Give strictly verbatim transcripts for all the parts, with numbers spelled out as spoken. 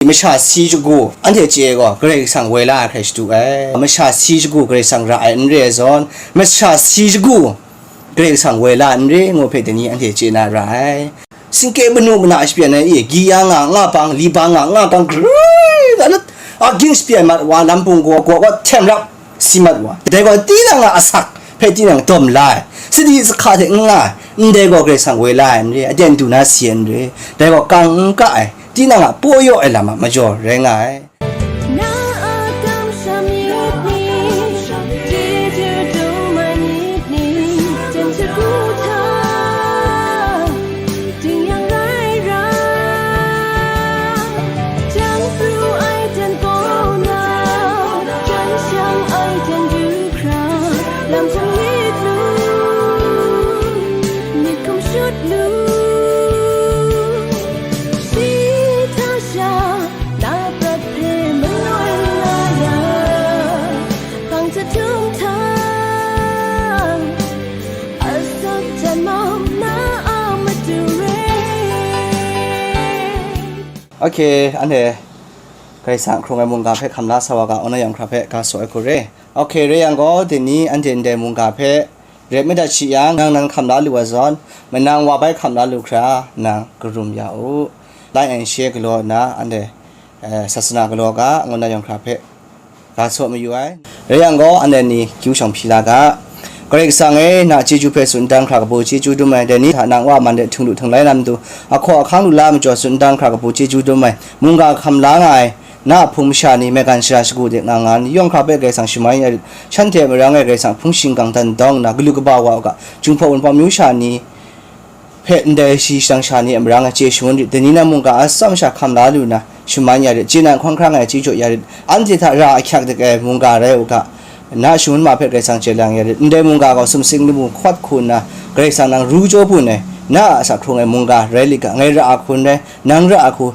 Masha si shagu, anhte chye gaw, Karai Kasang woi la ai hkrai shadu ai. Masha si shagu Karai Kasang ra ai n re ai zawn, masha si shagu Karai Kasang woi la ai n re ngu hpe dai ni anhte chye na ra ai. Singke manu mana shapyan ai e, gi ya nga, nga pang, li bang nga, nga pang, grai, nga lat, a ging shapyan mat wa, lam pung gaw, gaw, gaw, htem rap, si mat wa. Dai gaw, tinang a asak hpe tinang dawm la ai, sadi sahka hte n nga ai, ndai gaw Karai Kasang woi la ai n re, aten du na si ai n re, dai gaw kang n ka ai, tinang a paw yaw ai lam a majaw rai nga ai. Na a kamsham myit ni, chyeju dum ai myit ni, jen shagu hta, ding yang rai ra, jang pru ai jan kaw na, jan shang ai jan du hkra, lam hkum myit lu, myit hkum shut lu, shi hta sha, na prat hpe maloi nga ya, kang jahtum htang, asak jan mau na a matu re. Ok, anhte Karai Kasang hkrung ai mungga hpe hkam la sa wa ga, ona yawng hkra hpe ga saw ai hku re. Ok, re yang gaw, dai ni anhte ndai mungga hpe rep madat shi yang, nang nan hkam la lu ai zawn, manang wa bai hkam la lu hkra, nang karum ya u. Like and share galaw nna, anhte, eh, sasana galaw ga, ngu na yawng hkra hpe ga saw mayu ai. Rai yang gaw, anhte ni kyu shawng hpyi la ga. Karai Kasang e, na chyeju hpe tsun dan hkra kabu chyeju dum ai, dai ni hta nang wa man de htung lu htung lai na matu, ahkaw ahkang lu la majaw tsun dan hkra kabu chyeju dum ai, mungga hkam la nga ai, na a hpung masha ni, maigan shara shagu de nga nga ni, yawng hkra hpe Karai Kasang shaman ya rit, shanhte a marang e Karai Kasang hpung shingkang dan dawng nna, galu kaba wa u ga, Jinghpaw Wunpawng myu sha ni hpe ndai shi shadang sha ni a marang e chye shangun rit, dai ni na mungga a tsawm sha hkam la lu na, shaman ya rit, chye na hkawng hkrang ai chyeju ya rit, anhte hta ra ahkyak dik ai mungga rai u ga, na shangun ma hpe Karai Kasang chye lang ya rit, ndai mungga gaw sumsing lamu hkawt hku nna, Karai Kasang nang ru jaw bun ai, na a asak hkrung ai mungga rai lit ga, ngai ra a hku n rai, nang ra a hku,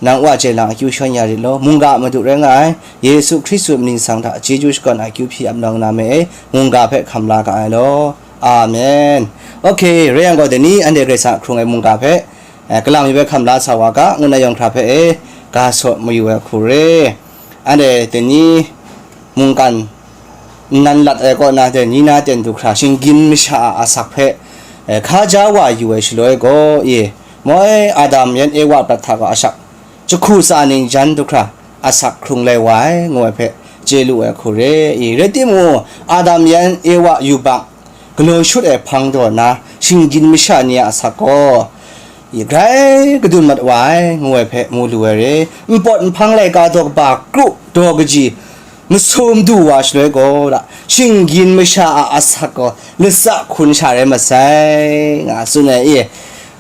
nang wa chye lang akyu shawn ya rit law, mungga a madu rai nga ai, Yesu Hkristu a mying nsang hta chyeju shakawn a akyu hpyi ap nau nga me e, mungga hpe hkam la ga ai law. Amen. Ok, rai yang gaw, dai ni anhte Karai Kasang a hkrung ai mungga hpe, eh, kalang mi bai hkam la sa wa ga, ngu na yawng hkra hpe e, ga saw mayu ai hku re. Anhte dai ni mungkan nnan lat ai kaw na, dai ni na ten du hkra, shinggyim masha a asak hpe, eh, hkaja wa yu ai shaloi gaw, e, moi Adam yan Ewa prat hta gaw asak jahku tsa ning jan du hkra, asak hkrung lai wa ai, ngu ai hpe chye lu ai hku re. I, rai timung, Adam yan Ewa yubak galaw shut ai hpang taw na, shinggyim masha ni a asak gaw, i, grai kadun mat wa ai, ngu ai hpe mu lu ai re. Npawt nhpang laika daw kaba kru daw kaji masum du wa shaloi gaw, shinggyim masha a asak gaw latsa hkun sha rai masai, nga tsun ai, i,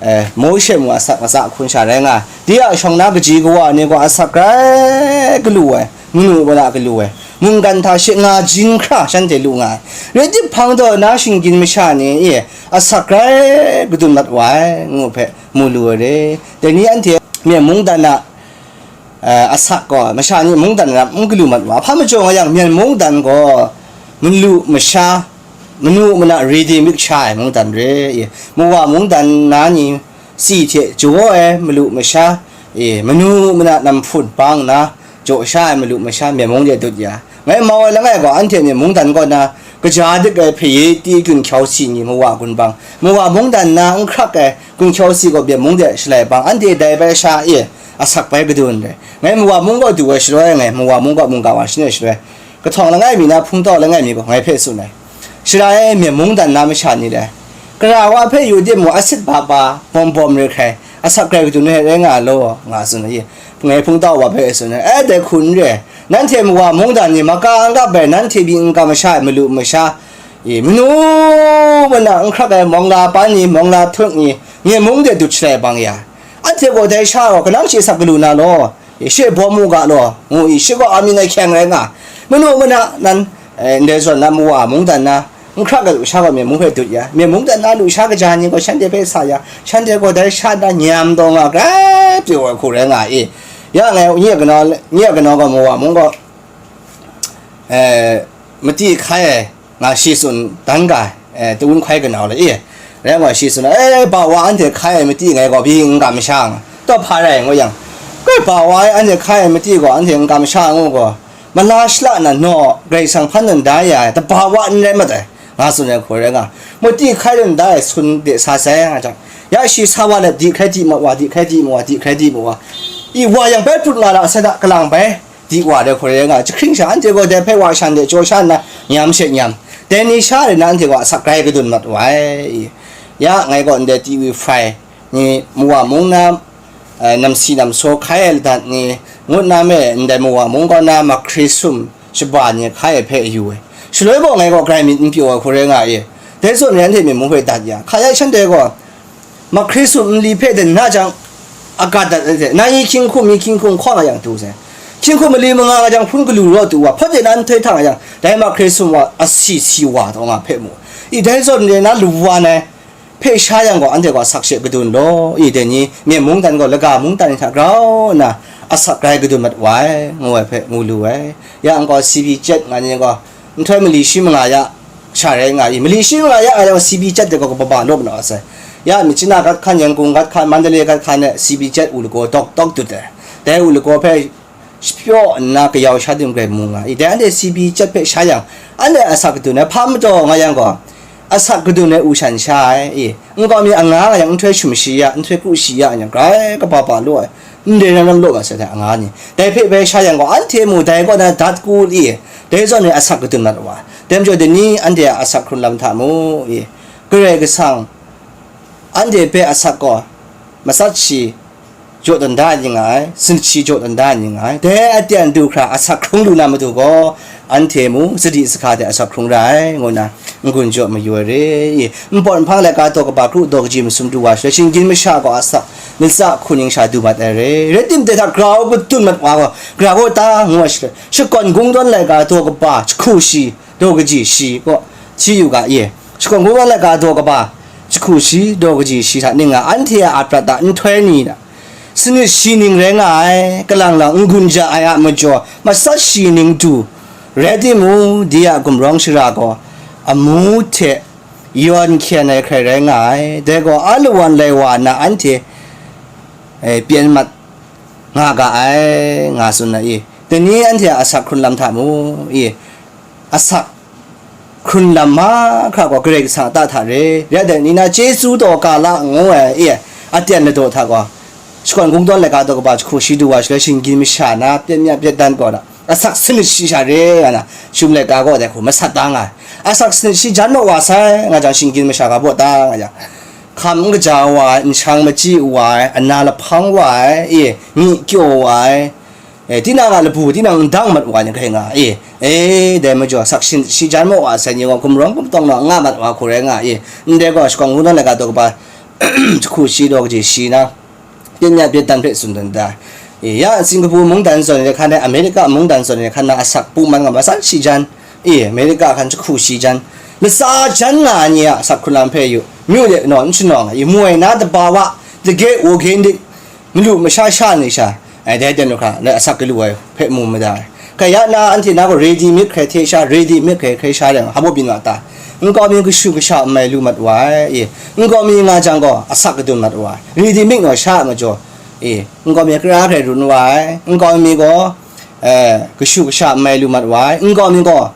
eh, Mawshe mung asak latsa hkun sha rai nga. Dai a shawng na kaji kawa ni gaw asak grai galu ai, manu mana galu ai, mungkan hta she nga jin hkra shanhte lu nga ai. Rai tim hpang taw na shinggyim masha ni, i, asak grai kadun mat wa ai, ngu hpe mu lu ai re. Dai ni anhte Myen mungdan a, eh, asak gaw, masha ni mungdan ram n galu mat wa. Hpa majaw nga yang, Myen mungdan gaw, malu masha, manu mana ready mik sha ai mungdan re, i, mawa mungdan na ni, si hte jaw ai malu masha, i, manu mana namhpun bang na, jaw sha ai malu masha, Myen mung de dut ya. Ngai mau ai langai gaw, anhte Myen mungdan kaw na, kaja dik ai hpaye ti gun hkyau si ni mawa gun bang, mawa mungdan na n hkrak ai gun hkyau si gaw Myen mung de shalai bang, anhte dai bai sha e asak bai kadun dai. Ngai mawa mung gaw du ai shaloi, ngai mawa mung gaw mungga wa shangai shaloi, kahtawng langai mi na hpung tau langai mi gaw ngai hpe tsun ai. Shara e Myen mungdan na masha ni dai, kara wa hpe yu timung, asit ba ba, bawm bawm re hkrai, asak grai kadun ai rai nga law, nga tsun ai. Ngai hpung tau wa hpe tsun ai, e, dai hku n re, nanhte mawa mungdan ni maka n gap ai, nanhte mying n kam masha ai malu masha, i, manu mana n hkrak ai mawngla pan ni, mawngla htuk ni, Myen mung de dut shalai bang ya, anhte gaw dai sha gaw kanang she sak galu na law, i, she bawm mu ga law, ngu i, shi gaw amying ahkyeng rai nga, manu mana nan, eh, ndai zawn na mawa mungdan na, n hkrak ai lusha gaw Myen mung hpe dut ya, Myen mungdan na lusha kaja ni gaw shanhte hpe sa ya, shanhte gaw dai sha nta nyam taw nga grai pyaw ai hku rai nga i. Ya ngai nye a kanau, nye a kanau gaw mawa mung gaw, eh, mati hkai ai nga shi tsun dan ga, eh, tawun hkai kanau le i. Rai nga shi tsun, eh, ba wa anhte hkai ai mati ngai gaw byi n kam sha nga, taw hpa rai ngu yang, Kai ba wa ai anhte hkai ai mati gaw, anhte n kamsham ngu gaw, mala shara na naw, Karai Kasang hpan dan da ya ai, dabawa n rai mat ai, nga tsun ai hku rai nga, mati hkai dan da ai sun de sa sai nga jang, ya shi sa wa let, di hkrai di ma wa, di hkrai di ma wa, di hkrai di ma wa, i wa yang bai prut nga ra sai da, kalang bai, di wa dai hku rai nga, jahkring sha anhte gaw dai hpe wa shan de jaw sha nna, nyam she nyam, dai ni sha rai na anhte gaw asak grai kadun mat wa ai. Ya, ngai gaw ndai T V five ni, mawa mung na, eh, namsi namsaw hkai ai ladat ni, ngut na me ndai mawa mung kaw na mahkri sum shaba ni hkai ai hpe yu ai. Shaloi gaw ngai gaw grai myit n pyaw ai hku rai nga i. Dai zawn re anhte myit mung hpe dat ya, hka ya shanhte gaw, mahkri sum nli hpe den na jang, agat dat ai hte, na i hkying hkum, i hkying hkum hkawng a yang tu sai. Hkying hkum mali manga nga jang, hpun galu raw tu wa, hpawt de na nhtoi htang a yang, dai mahkri sum wa asi si wa taw nga hpe mu. I dai zawn re na lu wa nai, hpe sha yang gaw, anhte gaw asak she kadun law, i dai ni, myen mungdan gaw laga mungdan ni hta grau nna asak grai kadun mat wa ai, ngu ai hpe mu lu ai. Ya nang gaw C B jet nga ni gaw, nhtoi mali shi manga ya sha rai nga i, mali shi manga ya nga yang C B jet de gaw kababa law ma na sai. Ya, Myitkyina gat hkan, Yangon gat hkan, Mandalay gat hkan e C B jet u lagaw dawk dawk dut ai. Dai u lagaw hpe shapyaw nna kayau sha dum grai mu nga i, dai anhte C B jet hpe sha yang, anhte asak kadun ai hpa majaw nga yang gaw, asak kadun ai u shan sha ai i, nkau mi anga nga yang nhtoi shum shi ya, nhtoi kru shi ya yang, grai kaba ba law ai, ndai ram ram law ga sai hte anga ni, dai hpe bai sha yang gaw, anhte mu dai kaw na dat kul i, dai zawn e asak kadun mat wa, dai majaw dai ni anhte a asak hkrun lam hta mu i, Karai Kasang anhte hpe asak gaw, matsat shi jaw dan da ni nga ai, sinit shi jaw dan da ni nga ai. Dai aten du hkra asak hkrung lu na matu gaw, anhte mu sadi sahka hte asak hkrung ra ai, ngu nna n-gun jaw mayu ai re i, npawt nhpang laika daw kaba kru daw kaji masum du wa shaloi, shinggyim masha gaw asak latsa hku ning sha du mat ai re. Rai timung, dai hta grau kadun mat wa gaw, gra gaw ta ngu ai shaloi, shakawn kungdawn laika daw kaba jahku shi, daw kaji shi kaw hti yu ga i, shakawn kungdawn laika daw kaba jahku shi, daw kaji shi hta ning nga, anhte a aprat a nhtoi ni na, sinit shi ning rai nga ai, kalang lang n-gun ja ai a majaw, matsat shi ning du rai timung, dai a gumrawng shara gaw amu hte yawn hkyen ai hkrai rai nga ai. Dai gaw a lawan lai wa na anhte, eh, pyen mat nga ga ai, nga tsun ai i, dai ni anhte a asak hkrun lam hta mu i, asak hkrun lam mahkra gaw Karai Kasang a ta hta re, rai dai ni na chyeju daw ga la ngu ai i, aten ladaw hta gaw, shakawn kungdawn laika daw kaba jahku shi du wa shaloi, shinggyim masha na pyen mya pyen dan gaw na, asak sinit shi sha re, nga na, shum laika gaw dai hku masat da nga ai. Asak sinit shi jan mat wa sai, nga jang, shinggyim masha ga baw ta nga jang, hkam n kaja wa ai, nshang machyi wa ai, ana lahpang wa ai, i, myi kyaw wa ai, e, tinang a labu, tinang n dang mat wa ni hkrai nga, e, e, dai majaw, asak shi, shi jan maw wa sai ni gaw, gumrawng gumtawng naw nga mat wa hku rai nga, e, ndai gaw, shakawn kungdawn laika daw kaba, jahku shi daw kaji shi na, pyen mya pyen dan hpe tsun dan da. E, ya, Singapore mungdan zawn ai hkan e, America mungdan zawn ai hkan na, asak pu man nga, matsat shi jan, e, America hkan jahku shi jan, latsa jan nga ai ni a asak hkrun lam hpe yu, myu de naw n shanawng ai, i, moi na dabawa, dage organic, malu masha sha ni sha, ai, dai ten hkra, dai asak galu ai hpe mu mada ai. Kaya na anhte na gaw ready made hkrai hte sha, ready made hkrai hkrai sha rai nga, hpa baw byin wa ta? Nkau mi kashu kasha n mai lu mat wa ai, e, nkau mi nga jang gaw, asak kadun mat wa ai, ready made naw sha a majaw, e, nkau mi kara hkrai run wa ai, nkau mi gaw, eh, kashu kasha n mai lu mat wa ai, nkau mi gaw,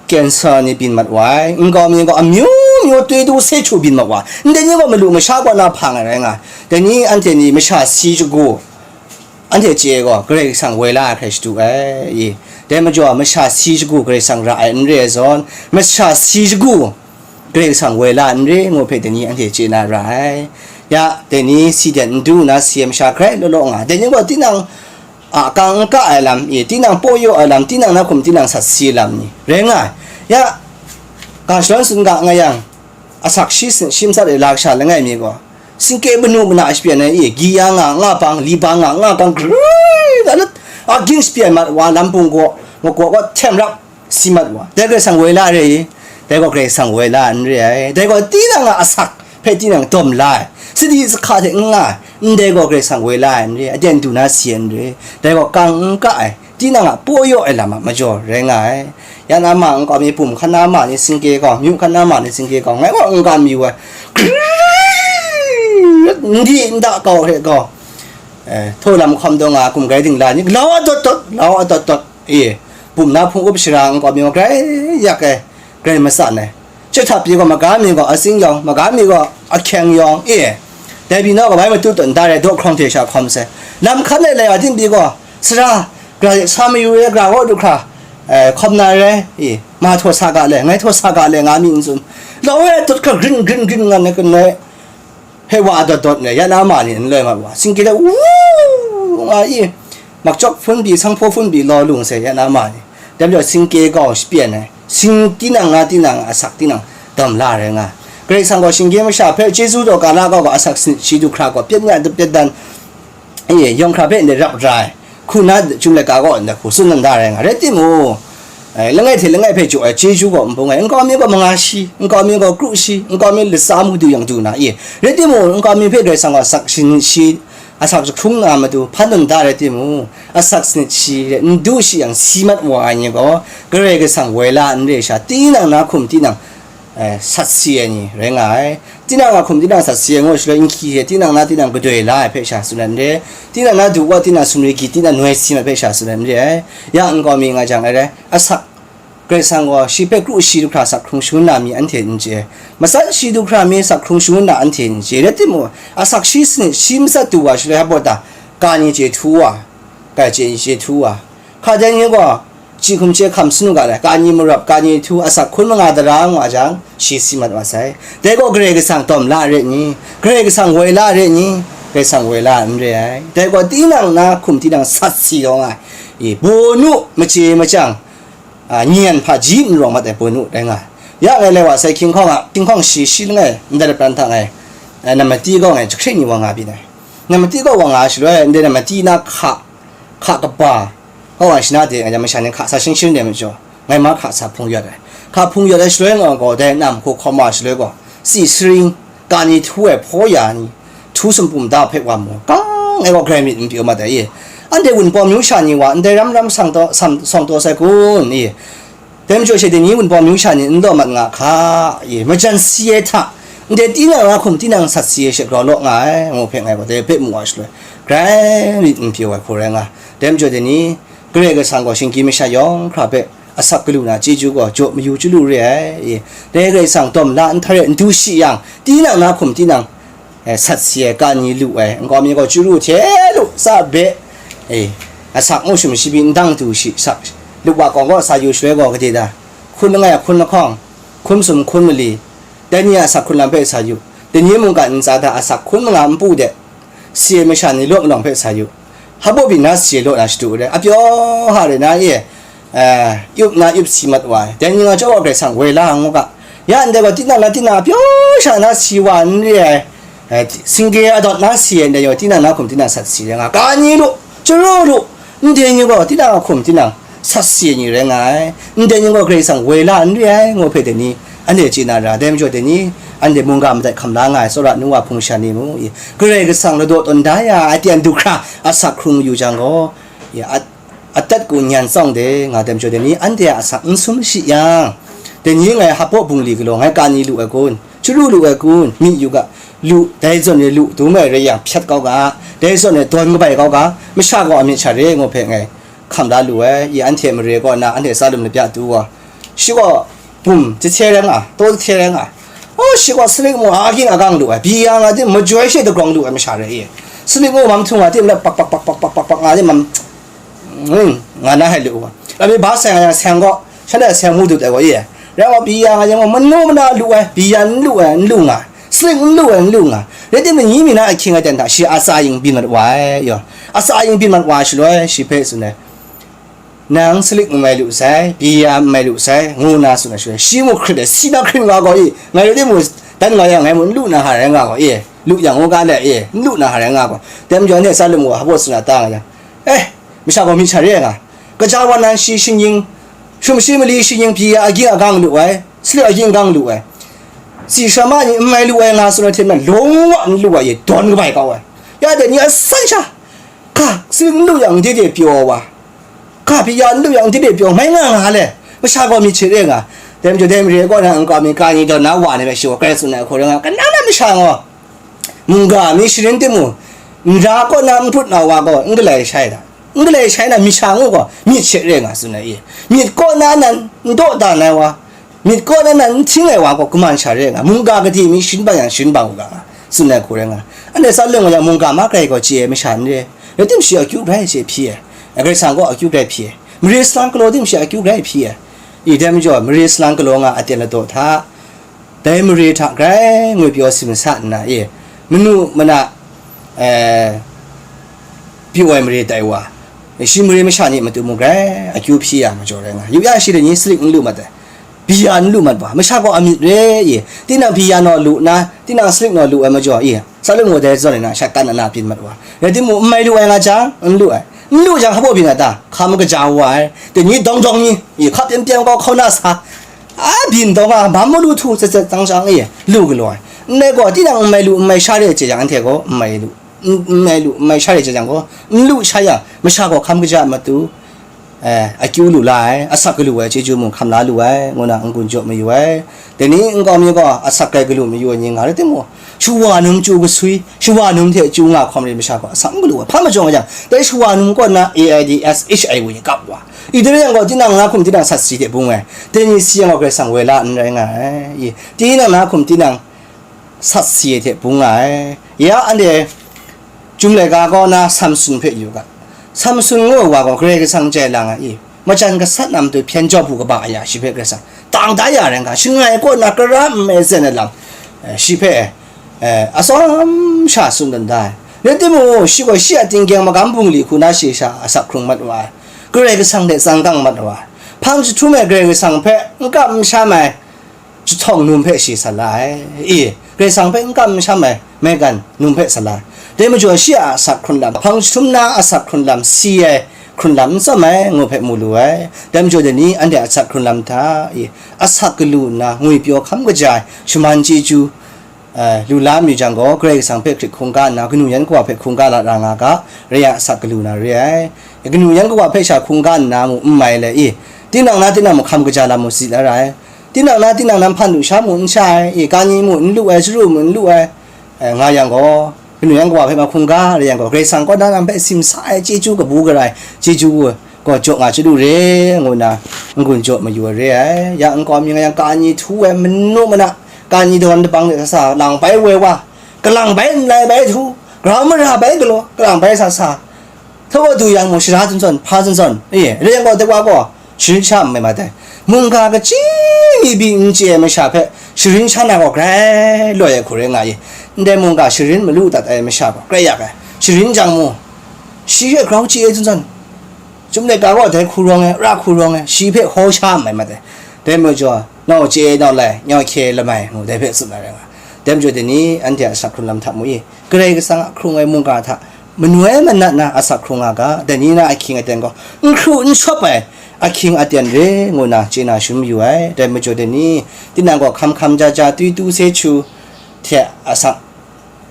cancer ni byin mat wa ai, nkau mi gaw amyu myu twi du se htu byin mat wa ai, ndai ni gaw malu masha kaw na hpang ai rai nga ai. Dai ni anhte ni masha si shagu, anhte chye ai gaw, Karai Kasang woi la ai hkrai shadu ai, i. Dai majaw, masha si shagu Karai Kasang ra ai n re ai zawn, masha si shagu Karai Kasang woi la ai n re ngu hpe dai ni anhte chye na ra ai. Ya, dai ni si den n du nna si ai masha hkrai law law nga ai. Dai ni gaw tinang a kang n ka ai lam, i, tinang paw yaw ai lam, tinang na hkum tinang sat si ai lam ni rai nga ai. Ya, ga shadawn tsun ga nga yang, asak shi sin, shi matsat e la kasha langai mi gaw, singke manu mana shapyan ai, i, gi ya nga, nga bang, li bang nga, nga kang gru, ga lut, a ging shapyan mat wa, lam pung gaw, makwa gaw htem rap, si mat wa, dai Karai Kasang woi la re i? Dai gaw Karai Kasang woi la n re ai. Dai gaw tinang a asak hpe tinang dawm la ai, sadi sahka hte n nga ai, ndai gaw Karai Kasang woi la ai n re ai, aten du na si ai n re ai. Dai gaw kang n ka ai, tinang a paw yaw ai lam a majaw rai nga ai. Ya na ma nkau mi, bum hkan na ma ni singke gaw, myu hkan na ma ni singke gaw, ngai gaw n kam yu ai. N di n da kau hte gaw, eh, htaw lam hkawm taw nga, kum grai dingla ni, lau adawt dawt, lau adawt dawt, e, bum na hpung up shara nkau mi gaw grai yak ai, grai matsan ai. Chyahta pyi gaw maga mi gaw atsing yawng, maga mi gaw ahkyeng yawng, e, dai pyi naw gaw bai matu tawn da rai daw hkrawng hte sha hkawm sai. Lam hkan lai lai wa ting pyi gaw, sara, gra sa mayu re, gra gaw du hkra, eh, hkawm na re, e, ma htaw sa ga le, ngai htaw sa ga le, nga mi n tsun. Lau e tut hkra grin grin grin ngan ai kanoi, hpe wa dawt dawt ndai, ya na ma ni n loi mat wa, singke le wu nga i, makcawk hpun pyi, sanghpaw hpun pyi law lung sai, ya na ma ni. Dai majaw singke gaw shapyen ai, sing tinang na tinang asak tinang dawm la rai nga. Karai Kasang gaw shingke masha hpe chyeju daw ga la gaw gaw asak sanit shi du hkra gaw, pyet nya pyet dan, e, yawng hkra hpe ndai rap ra ai, hku na chyum laika gaw ndai hku tsun nda rai nga. Rai timung, eh, langai hte langai hpe jaw ai chyeju gaw n bung ai, nkau mi gaw manga shi, nkau mi gaw kru shi, nkau mi latsa mu du yang du na, e, rai timung, nkau mi hpe Karai Kasang gaw asak sanit shi, asak jahkrung na matu hpan tawn da rai timung, asak sanit shi n du shi yang si mat wa ai ni gaw, Karai Kasang woi la n re sha, tinang na hkum tinang, eh, sat si ai ni rai nga ai. Tinang a hkum tinang sat si ai ngu shaloi, nhki hte tinang na tinang gadoi la ai hpe sha tsun ai n re, tinang na du wa tinang sumri gyi tinang noi si ai hpe sha tsun ai n re ai. Ya nkau mi nga jang ai rai, asak Karai Kasang gaw shi hpe kru shi du hkra asak hkrung shangun na mi anhte n chye, matsat shi du hkra mi asak hkrung shangun na anhte n chye, rai timung, asak shi sanit shi matsat du wa shaloi, hpa baw ta, ka ni chye htu wa, kai chye ni chye htu wa, hka dai ni gaw, chyi hkum chye hkam sanu ga lai, ka ni marawp, ka ni htu, asak hkun manga dara nga jang, shi si mat wa sai. Dai gaw Karai Kasang tawm la re ni? Karai Kasang woi la re ni? Karai Kasang woi la n re ai. Dai gaw tinang na hkum tinang sat si taw nga ai. I, bawnu machye machyang, a, nyan hpaji n rawng mat ai bawnu rai nga ai. Ya ngai lai wa sai hkying hkawng a, hkying hkawng shi, shi langai, ndai lapran hta ngai, a, namati gaw ngai jahkring ni wa nga byin ai. Namati gaw wa nga ai shaloi, ndai namati na hka, hka kaba, kaw ai shana de, ngai masha ni hka sa shing shing de majaw, ngai ma hka sa hpung yawt ai. Hka hpung yawt ai shaloi nga gaw, dai nam hku hkawm wa shaloi gaw, tsi saring, ka ni htu ai hpaw ya ni, htu sumpum da hpe wa mu, kang ai gaw grai myit n pyaw mat ai e. Anhte Wunpawng myu sha ni wa, ndai ram ram sang taw, sam, sawng taw sai kun, e. Dai majaw she dai ni Wunpawng myu sha ni n law mat nga hka, e, majan si ai hta, ndai tinang na hkum tinang sat si ai she grau law nga ai, ngu hpe ngai gaw dai hpe mu wa shaloi, grai myit n pyaw ai hku rai nga. Dai majaw dai ni, Karai Kasang gaw shinggyim masha yawng hkra hpe asak galu na chyeju gaw jaw mayu chyalu re ai, e. Dai Karai Kasang tawm la nhtare n du shi yang, tinang na hkum tinang, eh, sat si ai, ka ni lu ai, nkau mi gaw chyaru hte lu, tsa be, eh, asak ngu shum shabi n dang du shi, sak, lup wa kawng gaw sa yu shaloi gaw gade da, hkun langai, hkun lahkawng, hkun sum, hkun mali, dai ni a asak hkun lam hpe sa yu, dai ni mungkan ntsa hta asak hkun manga npu de, si ai masha ni law malawng hpe sa yu, hpa baw byin na si ai law na shadu re, apyaw ha re na e, eh, yup na yup si mat wa ai. Dai ni nga chyawm gaw Karai Kasang woi la ai ngu ga. Ya ndai gaw tinang na tinang a pyaw sha na si wa n re ai, eh, singge adawt na si ai ndai gaw tinang na hkum tinang sat si rai nga. Ka ni lu, chyaru lu, ndai ni gaw tinang a hkum tinang sat si ai ni rai nga ai. Ndai ni gaw Karai Kasang woi la n re ai ngu hpe dai ni, anhte chye na ra, dai majaw dai ni, anhte mungga madat hkam la nga ai tsawra nu wa hpung sha ni mu i, Karai Kasang ladaw tawn da ya ai tian du hkra asak hkrung yu jang gaw, ya, at, atat ku nyan tsawng de nga dem jaw de ni, anhte a asak n sum shi yang, dai ni ngai hpa baw bungli galaw ngai ka ni lu ai kun, chyaru lu ai kun, myit yu ga, lu, dai zawn e lu dum ai rai yang hpyat kau ga, dai zawn e dawn kabai kau ga, masha gaw a myit sha re ngu hpe ngai hkam la lu ai, i anhte mare kaw na, anhte tsa lum labya tu wa, shi gaw bum jahte rai nga, taw jahte rai nga, o, shi gaw salit mu a ging a gang lu ai, byi ya nga tim majoi she dagrawng lu ai masha rai e, salit mu mam htung nga tim, pak pak pak pak pak pak pak nga tim mam, mm, nga na hai lu wa. Lami ba seng nga yang seng gaw, shanhte seng mu dut ai gaw e. Rai wa, byi ya nga yang gaw, manu mana lu ai, byi ya n lu ai, n lu nga, salit n lu ai, n lu nga. Rai timung, ni mi na ahkying aten hta shi a tsa yin byin mat wa ai, yaw. A tsa yin byin mat wa ai shaloi, shi hpe tsun ai, "Nang salit n mai lu sai, byi ya n mai lu sai," ngu nna tsun ai shaloi, shi mu hkrit ai, si na hkrit nga gaw e, ngai rai timung, dan nga yang ngai mu n lu na ha rai nga gaw e, lu yang ngu ga le e, n lu na ha rai nga gaw, dai majaw anhte tsa lum wa, hpa baw tsun a ta nga yang, eh, masha gaw myit sha re ai nga, kaja wan nan shi shinggyim, shum shi mali shinggyim, byi ya agyin agang lu ai, salit agyin agang lu ai, tsi sha ma ni n mai lu ai nga tsun ai hte maren, lawng wa n lu ai e, dawn kabai kau ai. Ya dai ni a san sha, ka, salit n lu yang, ndai de pyaw wa, ka, byi ya n lu yang, ndai de pyaw, mai nga nga le, masha gaw myit sha re ai nga, dai majaw dai mare kaw na nkau mi ka ni dawn na wa ni hpe shi gaw grai tsun ai hku rai nga, kanang na masha gaw, mungga mi sharin timung, Nra kaw na n hput na wa gaw n galai shai da. N galai shai na, masha ngu gaw myit she re nga tsun ai i. Myit kaw na nan n daw dan ai wa, myit kaw na nan n hting ai wa gaw kaman sha re nga, mungga gade mi shin bang yang shin bang u ga nga tsun ai hku rai nga. Anhte tsawlung wa yang mungga ma grai gaw chye ai masha n re, rai tim shi akyu grai chye hpyi ai, Karai Kasang gaw akyu grai hpyi ai, mare salang galaw tim shi akyu grai hpyi ai. I dai majaw, mare salang galaw nga aten ladaw hta, dai mare hta grai ngwi pyaw si masa nna e, manu mana, eh, pyaw ai mare tai wa, shi mare masha ni matu mung grai akyu hpyi ya majaw rai nga, yu ya shi dai ni salik n lu mat ai, bi ya n lu mat wa, masha gaw amyit re e, tinang bi ya naw lu nna, tinang salik naw lu ai majaw e, tsawlung wa dai zawn e na, shat kan ana byin mat wa, rai timung, n mai lu ai nga jang, n lu ai, n lu jang, hpa byin a ta, hkam kaja wa ai, dai ni dawng dawng ni, e, hkap pyam pyam gaw hkau na sa, a byin dawng a, bam malu htu zet zet tsang tsang e, lu galaw ai. Ndai gaw, tinang n mai lu, n mai sha re ai chye jang, anhte gaw n mai lu, n, n mai lu, n mai sha re ai chye jang gaw, n lu sha yang, masha gaw hkam kaja matu, eh, akyu lu la ai, asak galu ai, chyeju mung hkam la lu ai, ngu na n-gun jaw mayu ai. Dai ni nkau mi gaw, asak rai galu mayu ai ni nga rai timung, shawa num chyu kasui, shawa num hte chyu nga hkawm re masha gaw, asak n galu ai. Hpa majaw nga jang, dai shawa num kaw na A I D S H I wu ni kap wa. I dai rai yang gaw, tinang na hkum tinang sat si hte bung ai, dai ni si yang gaw Karai Kasang woi la n rai nga ai. I, tinang na hkum tinang sat si ai hte bung nga ai. Ya anhte Chyum laika kaw na Samsun hpe yu ga. Samsun ngu ai wa gaw Karai Kasang jai lang ai i, majan gasat na matu hpyen jaw bu kaba aya shi hpe Karai Kasang tang da ya rai nga, shangai kaw na kara nme zen ai lam, eh, shi hpe, eh, atsawm sha tsun dan da ai. Rai timung, shi gaw shi a tinggyeng magam bungli hku na shi sha asak hkrung mat wa ai, Karai Kasang hte tsang kang mat wa ai, hpang jahtum ai Karai Kasang hpe n kam n sham ai, jahtawng num hpe shi sa la ai. I, Karai Kasang hpe n kam n sham ai maigan num hpe sa la ai. Dai majaw shi a asak hkrun lam, hpang jahtum na asak hkrun lam si ai, hkrun lam n tsawm ai, ngu hpe mu lu ai. Dai majaw dai ni anhte asak hkrun lam hta, i, asak galu nna ngwi pyaw hkam kaja ai, shaman chyeju, eh, lu la mayu jang gaw, Karai Kasang hpe hkrit hkungga nna, kanu yan kawa hpe hkungga la ra nga ga, rai yang asak galu na re ai. Kanu yan kawa hpe sha hkungga nna mu n mai le i, tinang na tinang mung hkam kaja lam mu si la ra ai. Tinang na tinang nan hpan lu sha mu n sha ai, i, kani mu n lu ai, saru mu n lu ai, eh, nga yang gaw, kanu yan kawa hpe ma hkungga rai yang gaw, Karai Kasang kaw na nan hpe simsa ai chyeju kabu gara ai, chyeju gaw jaw nga chyalu re, ngu nna n-gun jaw mayu ai re ai. Ya nkau mi nga yang, kani htu ai, manu mana, kani dawn dabang de sa sa, lang bai woi wa, kalang bai nlai bai htu, grau mara bai galaw, kalang bai sa sa, htaw du yang mung shara zawn zawn, hpa zawn zawn, e, rai yang gaw, dai wa gaw, sharin sha n mai mat ai. Mungga kachyi mi pyi n chye ai masha hpe sharin sha na gaw grai loi ai hku rai nga i, ndai mungga sharin malu dat ai masha gaw grai yak ai. Sharin jang mung, shi hpe grau chye ai zawn zawn, Chyum laika gaw dai hku rawng ai, ra hku rawng ai, shi hpe hkaw sha n mai mat ai. Dai majaw, nau chye nau lai, nyau hkye lamai, ngu dai hpe tsun ai rai nga. Dai majaw dai ni, anhte a asak hkrung lam hta mu i, Karai Kasang a hkrung ai mungga hta manoi manat na asak hkrung nga ga, dai ni na ahkying aten gaw n hkru n shawp ai ahkying aten re, ngu na chye na shangun mayu ai. Dai majaw dai ni, tinang gaw hkam hkam ja ja, twi tu se chu hte asak,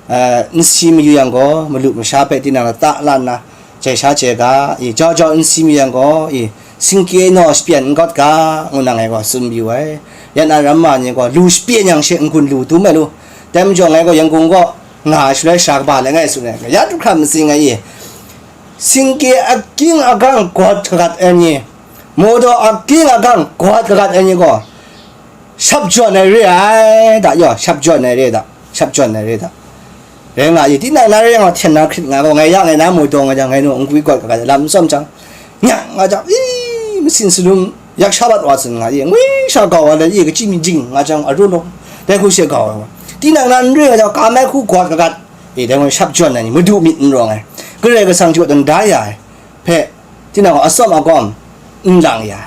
eh, n si mayu yang gaw, malu masha hpe tinang lata la nna, jai sha chye ga, i, jau jau n si mayu yang gaw, i, singkye naw shapyen n gawt ga, ngu na ngai gaw tsun mayu ai. Ya na ramma ni gaw, lu shapyen yang she n-gun lu dum ai lu. Dai majaw ngai gaw Yangon gaw nga ai shaloi sara kaba langai tsun ai, ya du hkra matsing ai i, singkye akying agang gawt kagat ai ni, mawdaw akying agang gawt kagat ai ni gaw, shap jawn ai re ai da, yaw, shap jawn ai re da, shap jawn ai re da. Rai nga i, tinang na rai yang, hten na hkrit nga gaw, ngai ya ngai na mawdaw nga jang, ngai nu n gwi gawt kagat ai lam n tsawm jang, nyang nga jang, i, masin salum yak sha bat wa tsun nga i, ngwi sha gau wa let i, kachyi mi jing nga jang, aru law, dai hku she gau ai wa. Tinang na n re nga jang, kam ai hku gawt kagat, e, dai gaw shap jawn ai ni, madu myit n rawng ai, Karai Kasang jaw dan da ya ai hpe, tinang gaw atsawm agawm n lang ya,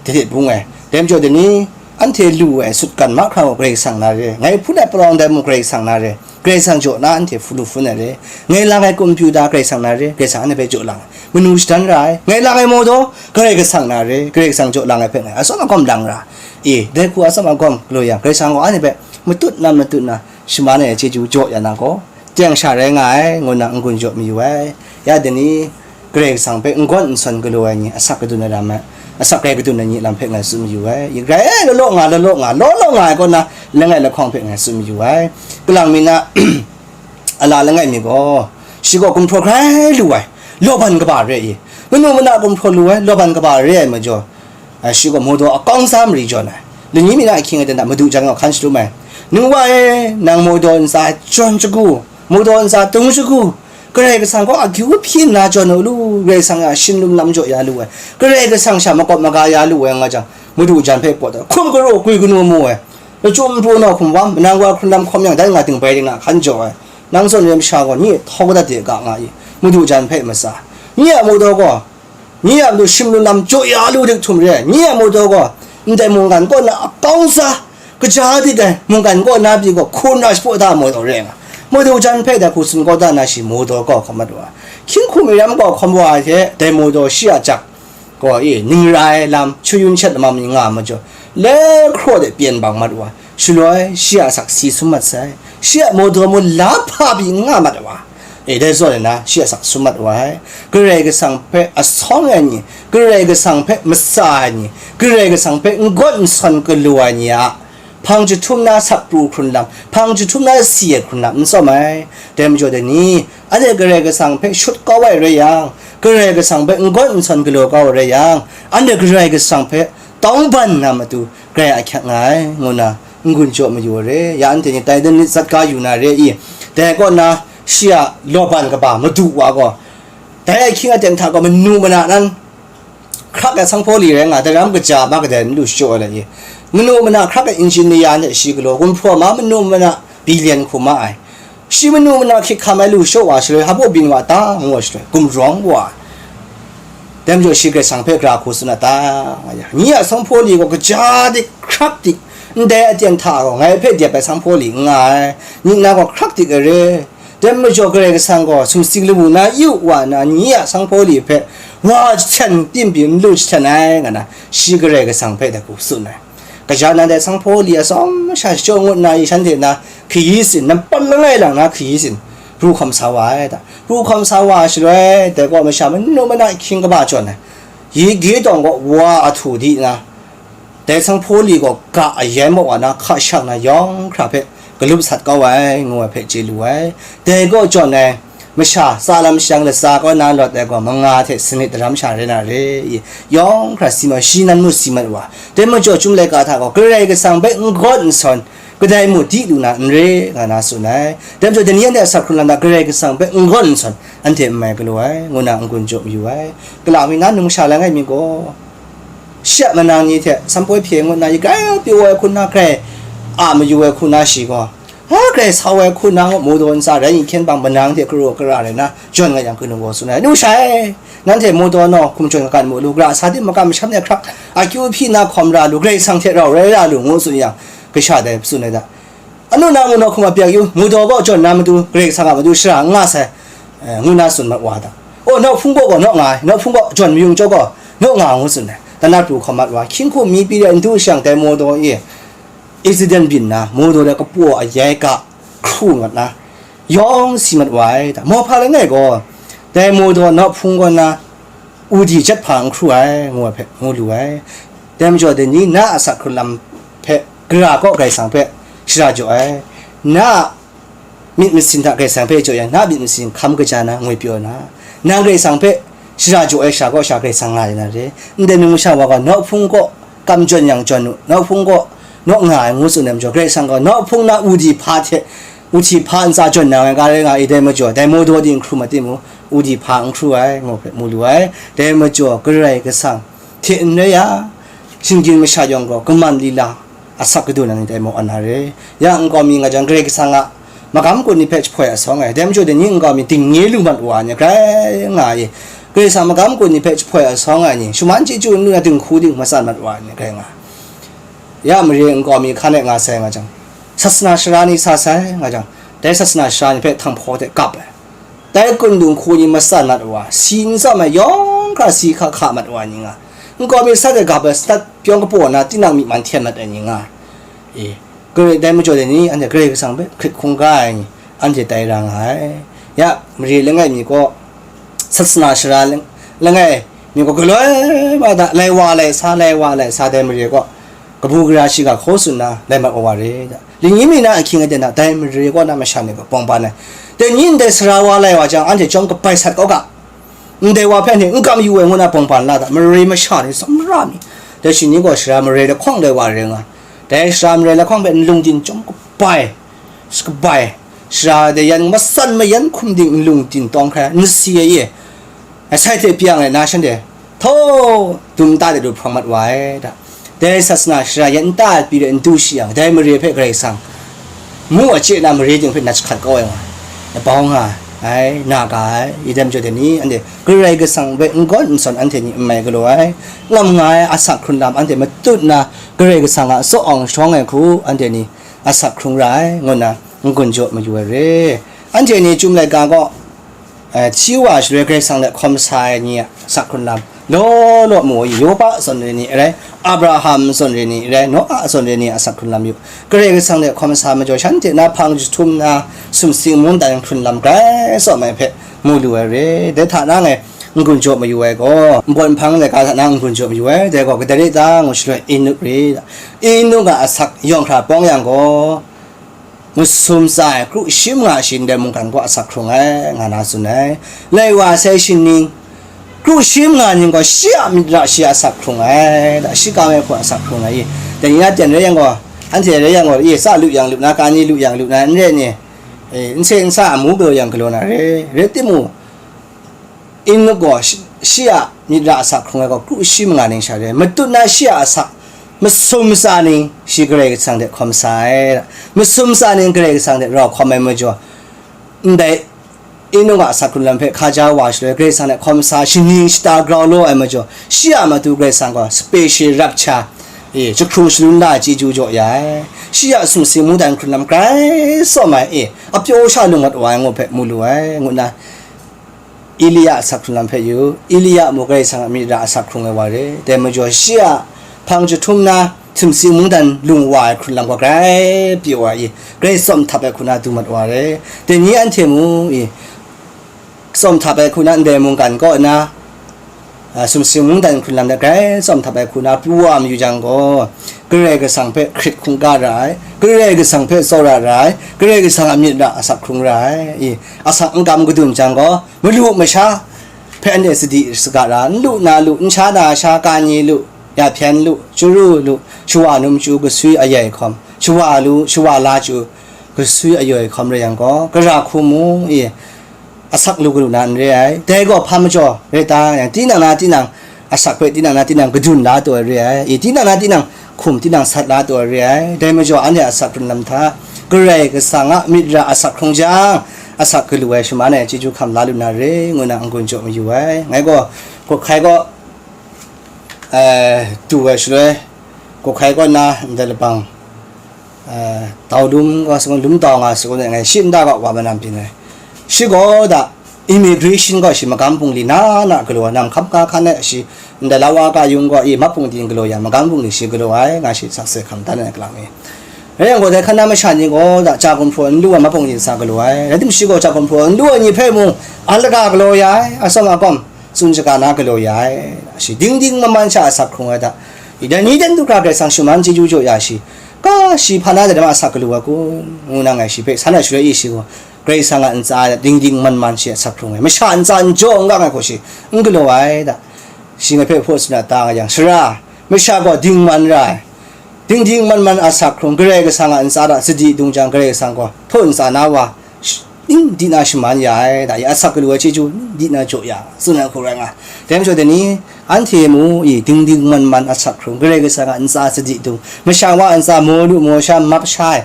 dai hte bung ai. Dai majaw dai ni, anhte lu ai sutgan mahkra gaw Karai Kasang na re, ngai hpun ai palawng dai mung Karai Kasang na re, Karai Kasang jaw na anhte hpu lu hpun ai re, ngai lang ai kumhpyu da Karai Kasang na re, Karai Kasang anhte hpe jaw lang ai, manu shadan ra ai, ngai lang ai mawdaw Karai Kasang na re, Karai Kasang jaw lang ai hpe ngai atsawm agawm lang ra. E, dai hku atsawm agawm galaw yang, Karai Kasang gaw anhte hpe matut na matut na shaman ai chyeju jaw ya na gaw, teng sha rai nga ai, ngu na n-gun jaw mayu ai. Ya dai ni, Karai Kasang hpe n-gawn n-sawn galaw ai ni, asak kadun ai lam ai, asak rai kadun ai ni lam hpe ngai tsun mayu ai. Grai ai, law law nga, law law nga, law law nga ai kaw na, langai lahkawng hpe ngai tsun mayu ai. Kalang mi na, a la langai mi gaw, Shi gaw gumhpraw grai lu ai, lawban kaba re i, manu mana gumhpraw lu ai, lawban kaba re ai majaw, a, shi gaw mawdaw akawng sa mari jawn ai. Lani mi na ahkying aten hta madu jan gaw hkan shalum ai. Ningwa e, nang mawdaw ntsa jawn shagu, mawdaw ntsa tung shagu, Karai Kasang gaw akyu hpyi nna jawn u lu, Karai Kasang a shin lum lam jaw ya lu ai, Karai Kasang sha makawp maga ya lu ai nga jang, madu jan hpe pawt ai, hkum garo gwi kanu mu ai, lachyum pru na hkum wam, manang wa hkrun lam hkawm yang, dai nga ting bai ring na hkan jaw ai, nang zawn re masha gaw, nye htawng dat de ga nga i, madu jan hpe matsa, nye a mawdaw gaw, nye a matu shim lu lam jaw ya lu dik htum re ai, nye a mawdaw gaw, ndai mungkan kaw na akawng sa, kaja dik ai mungkan kaw na pyi gaw, hku na shapaw da mawdaw re nga, madu jan hpe dai hku tsun kau da na shi mawdaw gaw hkawm mat wa, hkying hku maram gaw hkawm wa ai hte, dai mawdaw shi a jak gaw e, ning ra ai lam, chyu yun shat lam mi nga majaw, le hkraw de pyen bang mat wa, shaloi shi a asak si sum mat sai, shi a mawdaw mung la hpa pyi n nga mat wa. E, dai zawn na, shi a asak sum mat wa ai. Karai Kasang hpe asawng ai ni, Karai Kasang hpe matsa ai ni, Karai Kasang hpe n gawt n sawn galaw ai ni a hpang jahtum na sak pru hkrun lam, hpang jahtum na si ai hkrun lam n tsawm ai. Dai majaw dai ni, anhte Karai Kasang hpe shut kau ai rai yang, Karai Kasang hpe n gawt n sawn galaw kau ai rai yang, anhte Karai Kasang hpe tawngban na matu grai ahkyak nga ai, ngu na n-gun jaw mayu ai re. Ya anhte ni tai dan nit zat ga yu na re i? Dai kaw na, shi a lawban kaba madu wa gaw, dai ahkying aten hta gaw manu mana nan hkrak ai sanghpaw li rai nga, daram kaja ma kadai n lu shachyaw ai le i? Manu mana hkrak ai injin ni ya hte shi galaw, gumhpraw ma manu mana bilian hku ma ai. Shi manu mana hkyik hkam ai lu shaw wa shaloi, hpa byin wa ta ngu wa shaloi, gumrawng wa. Dai majaw shi Karai Kasang hpe gara hku tsun a ta? Nyi a sanghpaw li gaw kaja dik, hkrak dik, ndai aten hta gaw ngai hpe dep ai sanghpaw li n nga ai, nyi na gaw hkrak dik ai re. Dai majaw Karai Kasang gaw sumsing lamu na yu wa na, nyi a sanghpaw li hpe wa jahten tim pyi n lu jahten ai, nga na, shi Karai Kasang hpe dai hku tsun ai. Kaja nan dai sanghpaw li a tsawm masha shachyaw ngut na i, shanhte na hkayi sin, nampat langai lang na hkayi sin, ru hkawm sa wa ai da. Ru hkawm sa wa ai shaloi, dai kaw masha manu mana hkying kaba jawn ai, yi ge tawng gaw wa a htu di na, dai sanghpaw li gaw ga a yai maw wa na, hka shang na yawng hkra hpe galup sat kau ai, ngu ai hpe chye lu ai. Dai kaw jawn ai masha, tsa lam shang latsa kaw na lawt ai gaw, manga hte sanit daram sha rai na re i? Yawng hkra si mat, shi nan mung si mat wa. Dai majaw, Chyum laika hta gaw, Karai Kasang hpe n gawt n sawn, kadai mung di lu na n re, nga na tsun ai. Dai majaw, dai ni anhte a asak hkrun lam hta Karai Kasang hpe n gawt n sawn, anhte n mai galaw ai, ngu na n-gun jaw mayu ai. Kala mi na, numsha langai mi gaw, shi a manang ni hte sanghpaw hpye ngut na, yi grai pyaw ai hku na, grai a mayu ai hku na, shi gaw, ha, grai sau ai hku na, mawdaw ntsa rai n hkyen bang, manang hte karaw kara rai na jawn nga yang, kanu gaw tsun ai, "Numsha e, nanhte mawdaw naw hkum jawn kakan mu lu, gara sa di makam masham de hkrak, akyu hpyi na hkawm ra lu, Karai Kasang hte rau rai ra lu," ngu tsun yang, kasha dai tsun ai da. "Anu na mu naw hkum a pyak yu, mawdaw kaw jawn na matu, Karai Kasang a matu shara n nga sai," eh, ngu na tsun mat wa da. "O, nawhpung kaw gaw naw nga ai, nawhpung kaw jawn mayung chyawm gaw naw nga," ngu tsun ai. Dan na pru hkawm mat wa, hkying hku mi pyi de n du shang, dai mawdaw e accident byin na, mawdaw de kapaw ayai ga hkru mat na, yawng si mat wa ai da. Mawhpa langai gaw, dai mawdaw nawhpung kaw na, udi jat hpa n hkru ai, ngu ai hpe ngu lu ai. Dai majaw, dai ni na a asak hkrun lam hpe, gara kaw Karai Kasang hpe shara jaw ai, na a myit masin hta Karai Kasang hpe jaw yang, na a myit masin hkam kaja na ngoi pyaw na, nang Karai Kasang hpe shara jaw ai sha kaw sha Karai Kasang nga ai na re. Ndai numsha wa gaw, nawhpung kaw kam jawn yang jawn u, nawhpung kaw naw nga ai, ngu tsun ai majaw, Karai Kasang gaw, nawhpung na udi hpa hte, uhti hpa ntsa jawn na ai ga rai nga i, dai majaw, dai mawdaw di n hkru ma timung, udi hpa n hkru ai, ngu hpe mu lu ai. Dai majaw, Karai Kasang hte n rai ya, shinggyim masha yawng gaw, kaman lila asak kadu na ni dai maw, ana re. Ya nkau mi nga jang, Karai Kasang a magam kun ni hpe jahpoi asawng ai, dai majaw, dai ni nkau mi dingnye lu mat wa ai ni grai nga ai. Karai Kasang magam kun ni hpe jahpoi asawng ai ni, shaman chyeju n lu na, dinghku dinghku matsan mat wa ai ni grai nga ai. Ya mare nkau mi hkan e nga sai nga jang, sasana sara ni sa sai nga jang, dai sasana sara ni hpe htanghpaw hte gap ai. Dai kun dinghku ni matsan mat wa, si n tsawm ai yawng hkra si hka hka mat wa ni nga, nkau mi sat e gap ai sanat pyawng kapaw na, tinang myi man hten mat ai ni nga, e, Karai, dai majaw dai ni, anhte Karai Kasang hpe hkrit hkungga ai ni, anhte tai ra nga ai. Ya, mare langai mi kaw, sasana sara lang-, langai mi kaw, galoi wa da, lai wa lai sa, lai wa lai sa, dai mare kaw, kabu gara shiga hkaw tsun na, lai mat wa wa re da. Lingyi mi na ahkying aten hta, dai mare kaw na masha ni gaw bawng ban ai. Dai ni ndai sara wa lai wa jang, anhte chyawm kabai sat kau ga. Ndai wa hpe anhte n kam yu ai ngu na bawng ban la da, mare masha ni, tsawmra ni, dai shi ni gaw sara mare lahkawng dai wa rai nga. Dai sara mare lahkawng hpe n lung din chyawm kabai, shi kabai, sara dai yan matsan mayan hkum ding n lung din tawng hkrai, n si ai e. Asai hte pyi yang e na shanhte, htaw, dum nta de du hprawng mat wa ai da. Dai sasana shara yan nta ai pyi de n du shi yang, dai mare hpe Karai Kasang mu a chye na mare ting hpe nat jahkrat kau ai wa. Labau nga ai, na ga ai, i dai majaw dai ni, anhte Karai Kasang hpe n gawn n sawn anhte ni n mai galaw ai, ngam nga ai asak hkrun lam anhte matut na Karai Kasang a tsaw awng shawng ai hku anhte ni asak hkrung ra ai, ngu nna n-gun jaw mayu ai re. Anhte ni Chyum laika gaw, eh, hti wa shaloi Karai Kasang hte hkawm sa ai ni a asak hkrun lam law law mu ai, Yoba zawn re ni rai, Abraham zawn re ni rai, Noa zawn re ni a asak hkrun lam yu. Karai Kasang hte hkawm sa majaw, shanhte na hpang jahtum na, sumsing mungdan hkrun lam grai tsawm ai hpe mu lu ai re. Dai hta na ngai n-gun jaw mayu ai gaw, npawt nhpang laika hta na n-gun jaw mayu ai, dai gaw kadai re ta ngu shaloi, Enuk re. Enuk a asak yawng hkra pawng yang gaw, masum tsa ai kru shi manga shi ndai mungkan kaw asak hkrung ai, nga na tsun ai. Lai wa sai shi ning, kru shi manga ning gaw shi a myit ra shi a asak hkrung ai, da, shi kam ai hku asak hkrung ai i. Dai ni na ten rai yang gaw, anhte rai yang gaw, i, tsa lu yang lu na, ka ni lu yang lu na, n rai ni, e, n se n sa a mu galaw yang galaw na re, rai timung, Enuk gaw shi, shi a myit ra asak hkrung ai gaw kru shi manga ning sha re, matut na shi a asak masum tsa ning shi Karai Kasang hte hkawm sa ai, masum tsa ning Karai Kasang hte rau hkawm ai majaw, ndai Enuk a asak hkrun lam hpe hkaja wa shaloi, Karai Kasang hte hkawm sa, shaning shata grau law ai majaw, shi a matu Karai Kasang gaw special rapture, e, jahkrung shalun la ai chyeju jaw ya ai, shi a sumsing mungdan hkrun lam grai tsawm ai, e, apyaw sha lung mat wa ai ngu hpe mu lu ai, ngu nna, Elia a asak hkrung lam hpe yu, Elia mung Karai Kasang a myit ra asak hkrung ai wa re, dai majaw shi a hpang jahtum na, sumsing mungdan lung wa ai hkrun lam gaw grai pyi wa i, grai tsawm htap ai hku na du mat wa re. Dai ni anhte mung i, tsawm htap ai hku na ndai mungkan kaw na, a, sumsing mungdan hkrun lam de grai tsawm htap ai hku na pru wa mayu jang gaw, Karai Kasang hpe hkrit hkungga ra ai, Karai Kasang hpe tsawra ra ai, Karai Kasang a myit ra asak hkrung ra ai, i, asak n kam kadum jang gaw, malu masha hpe anhte sadi saga ra, n lu na lu, n sha na sha, ka ni lu, ya hpyen lu, chyaru lu, shawa numchyu gasui ayoi hkawm, shawa lu, shawa la chyu gasui ayoi hkawm rai yang gaw, gara hku mu i, asak lu galu na n re ai. Dai gaw hpa majaw rai ta yang, tinang na tinang asak hpe tinang na tinang kadun la taw ai re ai. I, tinang na tinang hkum tinang sat la taw ai re ai. Dai majaw anhte asak hkrun lam hta Karai Kasang a myit ra asak hkrung jang, asak galu ai shaman ai chyeju hkam la lu na re, ngu na n-gun jaw mayu ai. Ngai gaw, Kawhkai kaw, eh, du ai shaloi, Kawhkai kaw na ndai labang, eh, Daulum gaw, Lum Dau nga sa gaw, ngai shi nta gaw wa manam byin ai. Shi gaw da, immigration gaw shi magam bungli na na galaw ai, nam hkam ka hkan ai shi, ndai lawa ka yung gaw, i, map bungli galaw yang, magam bungli shi galaw ai, nga shi sakse hkam dan ai kalang e. Rai yang gaw, dai hkan na masha ni gaw da, ja gumhpraw n lu ai map bungli sa galaw ai, rai timung, shi gaw ja gumhpraw n lu ai ni hpe mung, a laga galaw ya ai, atsawm akawm tsun shaga na galaw ya ai, shi dingding man man sha asak hkrung ai hta, i, dai ni ten du hkra Karai Kasang shaman chyeju jaw ya shi, ka shi hpa na dai ma asak galu ai kun, ngu na ngai shi hpe san ai shaloi, i, shi gaw Karai Kasang a ntsa dingding man man shi asak hkrung ai, masha ntsa n jaw n gang ai hku shi n galaw ai da, shi ngai hpe hpaw tsun na ta nga yang, sara, masha gaw dingman ra ai, dingding man man asak hkrung, Karai Kasang a ntsa hta sadi dung jang, Karai Kasang gaw hpaw ntsa na wa, sh-, ning di na shaman ya ai, da, ya asak galu ai chyeju ning di na jaw ya, tsun ai hku rai nga. Dai majaw dai ni, anhte mu i, dingding man man asak hkrung, Karai Kasang a ntsa sadi dung, masha wa a ntsa maw lu maw sha, map sha ai,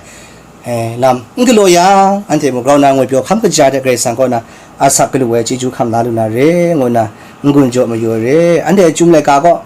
eh, lam n galaw yang, anhte mu grau na ngwi pyaw hkam kaja hte Karai Kasang kaw na asak galu ai chyeju hkam la lu na re, ngu na n-gun jaw mayu ai re. Anhte Chyum laika kaw,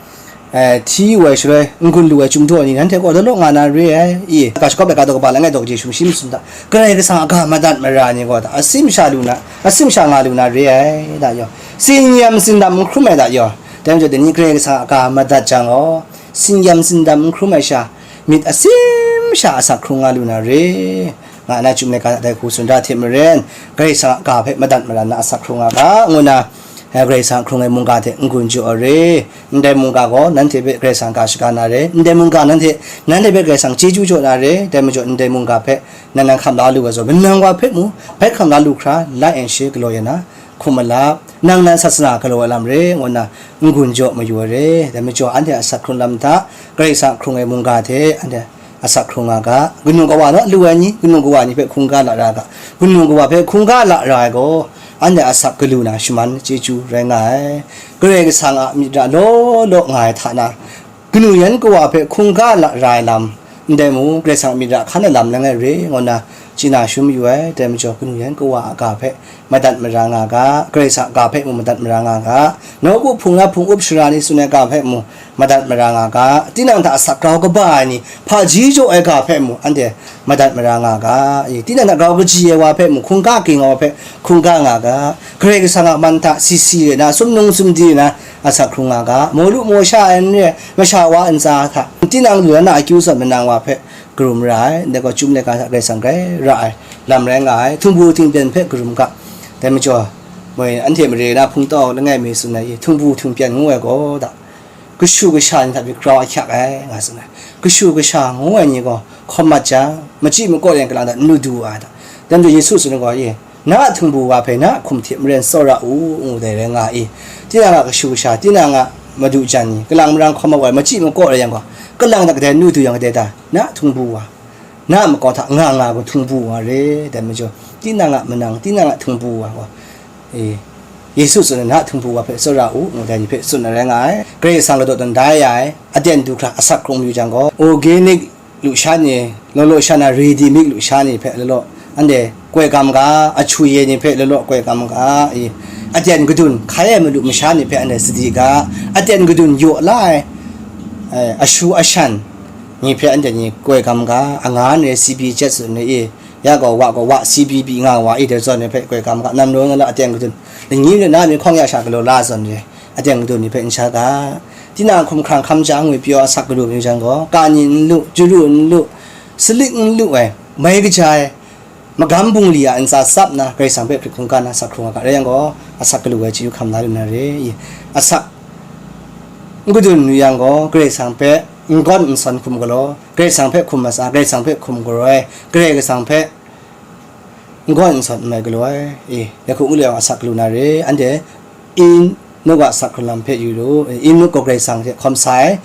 eh, hti wu ai shaloi, n-gun lu ai Chyum daw ni, nanhte kaw dawlaw nga na re ai. I, ga shagawp ai ga daw kaba langai daw kaji sumshi masum hta, Karai Kasang a ga madat mara ni gaw, asim sha lu na, asim sha nga lu na re ai, da yaw. Tsin-yam tsindam n hkrum ai da yaw. Dai majaw, dai ni Karai Kasang a ga madat jang gaw, tsin-yam tsindam n hkrum ai sha, myit asim sha asak hkrung nga lu na re, nga na Chyum laika dai hku tsun ra hte maren, Karai Kasang a ga hpe madat mara na asak hkrung nga ga, ngu na, Karai Kasang hkrung ai mungga hte n-gun jaw ai re. Ndai mungga gaw nanhte hpe Karai Kasang ga shaga na re. Ndai mungga nanhte, nanhte hpe Karai Kasang chyeju jaw na re. Dai majaw, ndai mungga hpe nan nan hkam la lu ai zawn, manang wa hpe mung, bai hkam la lu hkra, like and share galaw ya na, hkum malap, nang nan sasana galaw ai lam re, ngu nna n-gun jaw mayu ai re. Dai majaw, anhte a asak hkrung lam hta, Karai Kasang hkrung ai mungga hte anhte asak hkrung nga ga, kanu kawa naw lu ai ni, kanu kawa ni hpe hkungga lara ga, kanu kawa hpe hkungga lara ai gaw, anhte asak galu na shaman chyeju rai nga ai. Karai Kasang a myit ra law law nga ai hta na, kanu yan kawa hpe hkungga lara ai lam, ndai mung, Karai Kasang a myit ra hkan ai lam langai re, ngu nna chye na shum yu ai. Dai majaw, kanu yan kawa a ga hpe madat mara nga ga, Karai Kasang a ga hpe mung madat mara nga ga, nawku hpung na hpung up sara ni tsun ai ga hpe mung madat mara nga ga, tinang hta asak grau kaba ai ni, hpaji jaw ai ga hpe mung anhte madat mara nga ga, i, tinang hta grau kaji ai wa hpe mung, hkungga ging ai wa hpe hkungga nga ga, Karai Kasang a man hta si si rai na, sumnung sumdi rai na, asak hkrung nga ga, maw lu maw sha ai n re ai, masha wa ntsa hta, tinang lu na akyu zawn manang wa hpe karum ra ai, ndai gaw chyum laika hta Karai Kasang grai ra ai lam rai nga ai, htingbu htingpyan hpe karum ga. Dai majaw, moi anhte mare na hpungtau langai mi tsun ai, htingbu htingpyan ngu ai gaw da, kashu kasha ni hta pyi grau ahkyak ai, nga tsun ai. Kashu kasha ngu ai ni gaw, hkawm mat jang, machyi makaw yang kalang hta n lu du ai da. Dai majaw Yesu tsun ai gaw, ye, na a htingbu wa hpe na a hkum hte maren tsawra u, ngu dai rai nga i. Tinang a kashu kasha, tinang a madu jan ni, kalang marang hkawm ai, machyi makaw rai yang gaw, kalang hta kadai nu du yang kadai ta, na a htingbu wa, na a makau hta nga nga gaw htingbu wa re, dai majaw, tinang a manang, tinang a htingbu wa gaw, e, Yesu tsun ai na a htingbu wa hpe tsawra u, ngu dai ni hpe tsun ai rai nga ai. Karai Kasang ladaw dan da ya ai, aten du hkra asak hkrung mayu jang gaw, organic lusha ni, law law sha na ready made lusha ni hpe law law, anhte koi gam ga, ahku ye ni hpe law law koi gam ga, i, aten kadun hkai ai malu masha ni hpe anhte sadi ga, aten kadun yaw la ai, eh, ashu ashan ni hpe anhte ni koi gam ga, angan re, C B jet tsun re, i, ya gaw wa gaw wa, C B B nga wa, i, dai zawn ni hpe koi gam ga, nam rawng na la aten kadun, lani na mi hkawng ya sha galaw la zawn re, aten kadun ni hpe n sha ga, tinang hkumhkrang hkam ja ngwi pyaw asak galu mayu jang gaw, ka ni n lu, jaru n lu, salik n lu ai, mai kaja ai, magam bungli a ntsa tsap na, Karai Kasang hpe hprit hkungga na asak hkrung nga ga rai yang gaw, asak galu ai chyu hkam la lu na re i. Asak n gadun lu yang gaw, Karai Kasang hpe n gawn n sawn hkum galaw, Karai Kasang hpe hkum matsa, Karai Kasang hpe hkum galaw ai, Karai Kasang hpe n gawn n sawn n mai galaw ai, e, ya hku n lu yang asak galu na re, anhte, in, nuk a asak hkrung lam hpe yu lu, in nuk gaw Karai Kasang hte hkawm sa ai,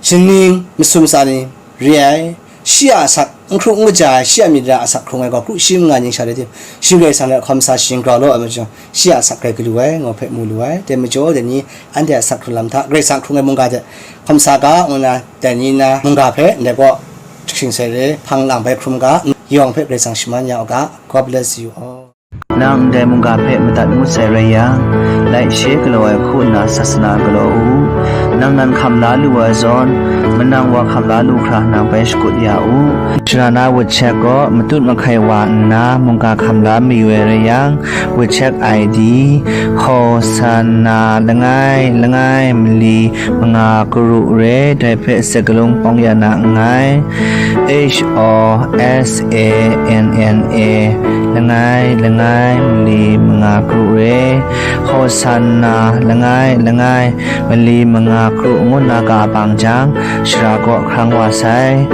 shaning masum tsa ni re ai, shi a asak n hkru n kaja ai, shi a myit ra asak hkrung ai gaw, kru shi manga ning sha rai tim, shi Karai Kasang hte hkawm sa shaning grau law ai majaw, shi a asak grai galu ai, ngu hpe mu lu ai. Dai majaw, dai ni anhte a asak hkrung lam hta, Karai Kasang hkrung ai mungga hte hkawm sa ga, ngu na, dai ni na mungga hpe ndai gaw, shing sai re, hpang lang bai hkrum ga, yawng hpe Karai Kasang shaman ya u ga. God bless you all. Nang ndai mungga hpe madat ngut sai rai yang, like, share galaw ai hku nna sasana galaw u. Nang nan hkam la lu ai zawn, manang wa hkam la lu hkra nang bai shakut ya u. Sharana WeChat gaw matut mahkai wa nna mungga hkam la mayu ai rai yang, WeChat I D, Hosanna langai langai mali manga karu re, dai hpe sakalung pawng ya na nngai. H O S A N N A, langai langai mali manga kru re, Hosanna langai langai mali manga kru ngu nna ka bang jang, shara kaw hkrang wa sai.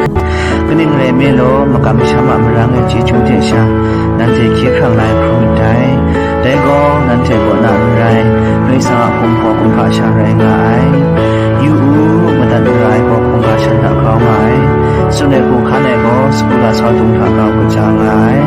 Kaning rai nme law, makam masham a marang ai chyeju hte sha, nanhte hkye hkrang la ai hkrum myit dai. Dai gaw, nanhte kaw na n rai, Karai Kasang a gumhpraw kumhpa sha rai nga ai. Yu u, madat mara ai gaw hkungga shan hta grau nga ai. Tsun ai hku hkan ai gaw, sagu lasau dung hta grau kaja nga ai.